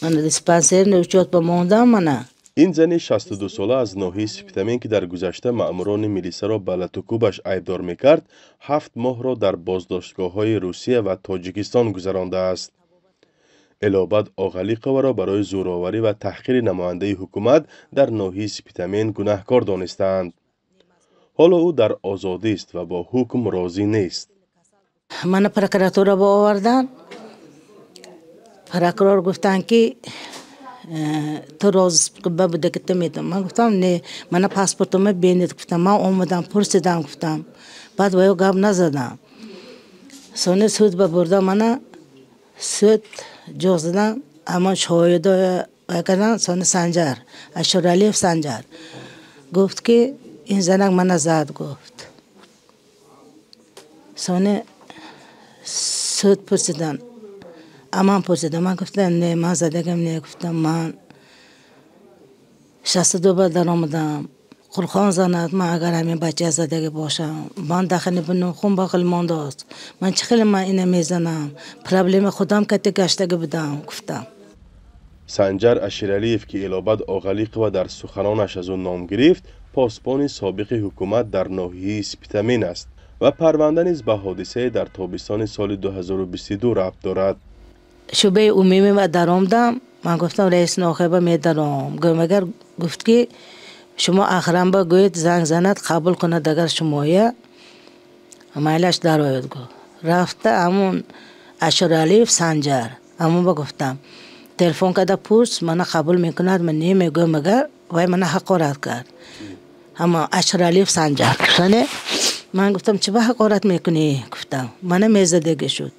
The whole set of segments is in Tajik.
Мана диспансерный учёт ба мондам мана. Ин зани 62сола аз ноҳияи Спитамен, ки дар гузашта маъмурони милисаро ба латукӯбаш айбдор мекард, 7 моҳро дар боздоштгоҳҳои Русия ва Тоҷикистон гузарондааст. Элобад Оғалиқоваро барои зӯроварӣ ва таҳқири намояндаи ҳукумат дар ноҳияи Спитамен гунаҳкор донистаанд. Ҳоло ӯ дар озодист ва бо ҳукм розӣ нест. Мана прокуратура ба овардан. Прокурор гуфтанд, ки ту розыск ба будагита медам. Ман гуфтам: «Не, мана паспортума бенед», гуфтам. «Ман омадам, пурсидам», гуфтам. Баъд ваё гап назадам. Сони суд ба бурда мана, суд ҷоғ задан, ҳамон шоҳидо кардан. Сони Санҷар Ашуралиев, Санҷар гуфт, ки ин занак мана зад, гуфт. Сони суд пурсидан, аман пурсидан. Ман гуфтам: «Не, ман задагам не», гуфтам. «Ман 62 ба даромадам. Қуръон занад, ман агар ҳамин бача задагӣ бошам, ман дахни бинум хун ба хел мондааст. Ман чӣ хеле ман ина мезанам? Проблема худам кати гаштагӣ будам», гуфтам. Санҷар Аширалиев, ки Элобад Оғалиқова дар суханонаш аз ӯ ном гирифт, посбони собиқи ҳукумат дар ноҳияи Спитамен аст ва парванда низ ба ҳодисае дар тобистони соли 2022 рабт дорад. Шӯъбаи умумӣ ба даромдам. Ман гуфтам: «Раиси ноҳияба медаром». Гӯмагар гуфт, ки шумо охранба гӯед, занг занад, қабул кунад, агар шумоя майлаш дарояд, гуфт. Рафта ҳамун Ашуралиев Санҷар, ҳамун ба гуфтам: «Телефон карда пурс, мана қабул мекунад, ман не мегӯям». Агар вай мана ҳақорат кард, ҳама Ашуралиев Санҷар. Соне ман гуфтам: «Чӣ ба ҳақорат мекунӣ?» гуфтам. Мана мезадагӣ шуд.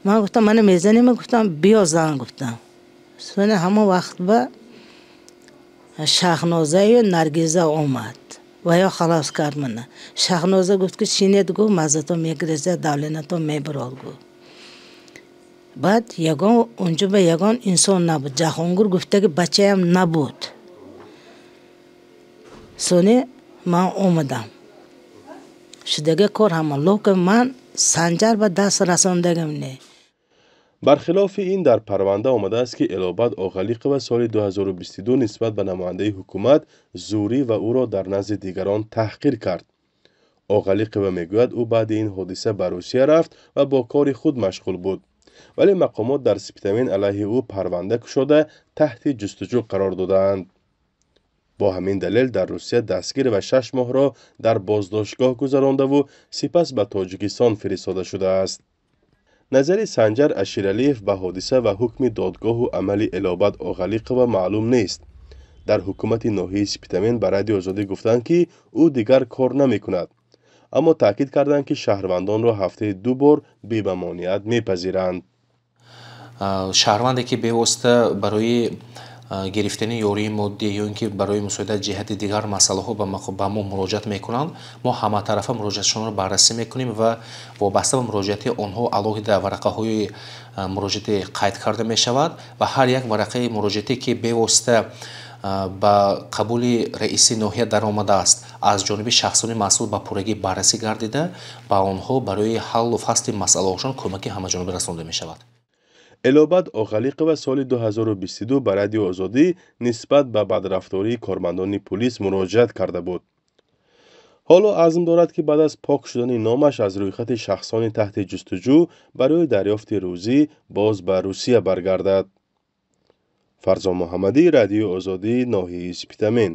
Ман гуфтам: «Мана мезанем», гуфтам, «биё зан», гуфтам. Соне ҳамон вақт ба Шаҳнозаю Наргиза омад ва ё халос кард мана. Шаҳноза гуфт, ки шинед, гуфт, маззато мегирезад, давление то мебирод, гуфт. Баъд ягон унҷо ба ягон инсон набуд, Ҷаҳонгур гуфтаги бачаям набуд. Соне ман омадам, шудаги кор ҳама лока ман Санҷар ба даст расондагим не. Бархилофи ин, дар парванда омадааст, ки Элобад Оғалиқова соли 2022 нисбат ба намояндаи ҳукумат зӯрӣ ва ӯро дар назди дигарон таҳқир кард. Оғалиқова мегӯяд, ӯ баъди ин ҳодиса ба Русия рафт ва бо кори худ машғул буд, вале мақомот дар Спитамен алайҳи ӯ парванда кушода, таҳти ҷустуҷӯ қарор додаанд. Бо ҳамин далел дар Русия дастгир ва 6 моҳро дар боздоштгоҳ гузарондаву сипас ба Тоҷикистон фиристода шудааст. Назари Санҷар Аширалиев ба ҳодиса ва ҳукми додгоҳу амали Элобад Оғалиқова маълум нест. Дар ҳукумати ноҳияи Спитамен ба Радиои Озодӣ гуфтанд, ки ӯ дигар кор намекунад, аммо таъкид карданд, ки шаҳрвандонро ҳафтаи ду бор бемамониат мепазиранд. Шаҳрванде, ки бевосита барои гирифтани ёрии моддӣ ё ин ки барои мусоидат ҷиҳати дигар масъалаҳо ба мо муроҷиат мекунанд, мо ҳаматарафа муроҷиатшонро баррасӣ мекунем ва вобаста ба муроҷиати онҳо алоҳида варақаҳои муроҷиатӣ қайд карда мешавад ва ҳар як варақаи муроҷиатӣ, ки бевосита ба қабули раиси ноҳия даромадааст, аз ҷониби шахсони масъул ба пуррагӣ баррасӣ гардида, ба онҳо барои ҳаллу фасли масъалаҳошон кӯмаки ҳамаҷониба расонда мешавад. Элобад Оғалиқова соли 2022 ба Радиои Озодӣ нисбат ба бадрафтории кормандони пулис муроҷиат карда буд. Ҳоло азм дорад, ки баъд аз пок шудани номаш аз рӯйхати шахсони таҳти ҷустуҷӯ барои дарёфти рӯзӣ боз ба Русия баргардад. Фарзон Муҳаммадӣ, Радиои Озодӣ, ноҳияи Спитамен.